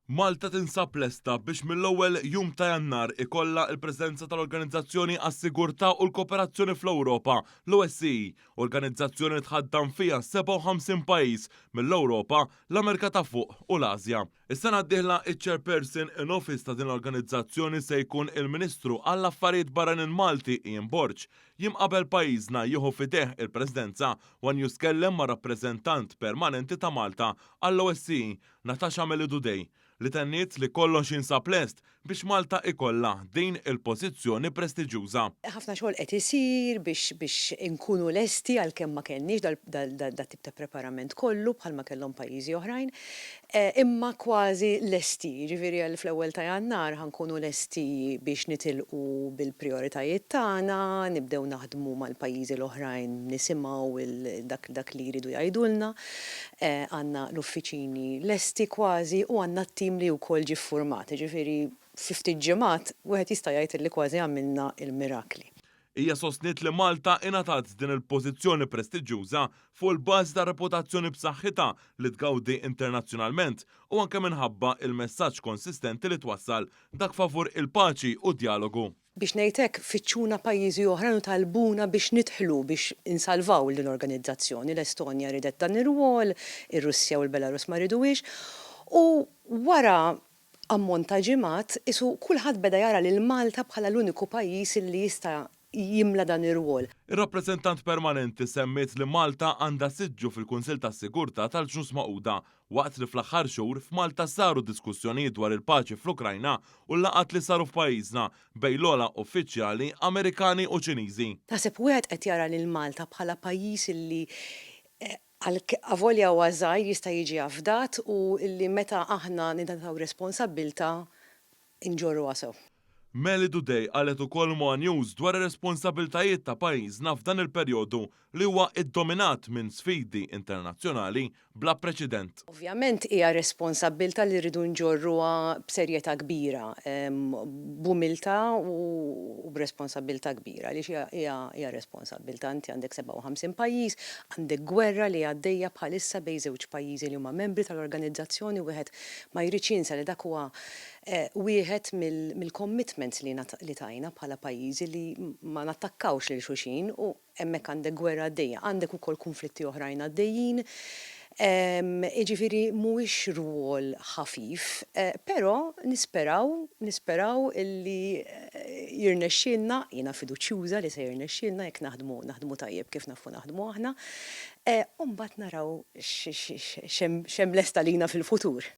Malta tinsab lesta biex mill-ewwel jum ta' Jannar ikollha l-Presidenza tal-Organizzazzjoni għas-Sigurtà u l-Kooperazzjoni fl-Ewropa, l-OSCE, organizzazzjoni li tħaddan fiha 57 pajjiż mill-Ewropa, l-Amerika ta' Fuq u l-Asja. Is-sena d-dieħla iċ-Chairperson in Office ta' din l-organizzazzjoni se jkun il-Ministru għall-Affarijiet Barranin Malti Ian Borg. Jiem qabel pajjiżna jieħu f'idejh il-Presidenza, one News tkellem mar-Rappreżentant Permanenti ta' Malta għall-OSCE, Natasha Melidou-Day, li tenniet li kollox jinsab lest biex Malta ikollha din il-pożizzjoni prestiġjuża. Ħafna xogħol qed isir biex biex inkunu lesti għalkemm ma kellniex dat-tip ta' preparament kollu bħalma kellhom pajjiżi oħrajn, imma kważi lesti, jiġifieri għal fl-ewwel ta' Jannar ħa nkunu lesti biex nitilqu bil-prijoritajiet tagħna, nibdew naħdmu mal-pajjiżi l-oħrajn nisimgħu dak dak li jridu jgħidulna. Għandna l-uffiċini lesti kważi u għandna t-tim li wkoll ġie ffurmat, jiġifieri fi ftit ġimgħat wieħed jista' jgħid li kważi għamilna l-mirakli. Hija sostniet li Malta ingħatat din il-pożizzjoni prestiġjuża fuq il-bażi ta' reputazzjoni b'saħħitha li tgawdi internazzjonalment u anke minħabba il-messaġġ konsistenti li twassal, dak favur il-paċi u d-djalogu. Biex ngħid hekk, fittxuna pajjiżi oħrajn u talbuna biex nidħlu biex insalvaw din l-organizzazzjoni. L-Estonja riedet dan ir-rwol, ir-Russja u l-Belarus ma riduhiex. U wara ammont ta' ġimgħat, qisu kulħadd beda jara lil Malta bħala l-uniku pajjiż li jista' jimla dan ir-rwol. Ir-Rappreżentant Permanenti semmiet li Malta għandha siġġu fil-Kunsill tas-Sigurtà tal-Ġnus Magħquda waqt li fl-aħħar xhur f'Malta saru diskussjonijiet dwar il-paċi fl-Ukrajna u l-laqgħat li saru f'pajjiżna bejn l-ogħla uffiċjali Amerikani u Ċiniżi. Naħseb wieħed qed jara lil Malta bħala pajjiż illi avolja huwa żgħir jista' jiġi afdat u illi meta aħna ningħataw responsabbiltà nġorruha sew. Meli Dudej qalet ukoll ma' One News dwar ir-responsabbiltajiet ta' pajjiżna f'dan il-perjodu li huwa ddominat minn sfidi internazzjonali bla preċedent. Ovvjament hija responsabbiltà li rridu nġorruha b'serjetà kbira, b'umiltà u b'responsabbiltà kbira għaliex hija hija responsabbiltà. Inti għandek 57 pajjiż, għandek gwerra li għaddejja bħalissa bejn żewġ pajjiżi li huma membri tal-organizzazzjoni, wieħed ma jridx jinsa li dak huwa wieħed mill-commitments li li tajna bħala pajjiżi li ma nattakkawx lil xulxin u hemmhekk għandek gwerra għaddejja. Għandek ukoll kunflitti oħrajn għaddejjin. Jiġifieri mhuwiex rwol ħafif, però nisperaw, nisperaw li jirnexxielna, jiena fiduċjuża li se jirnexxielna jekk naħdmu naħdmu tajjeb kif nafu naħdmu aħna, u mbagħad naraw x'hemm lest għalina fil-futur.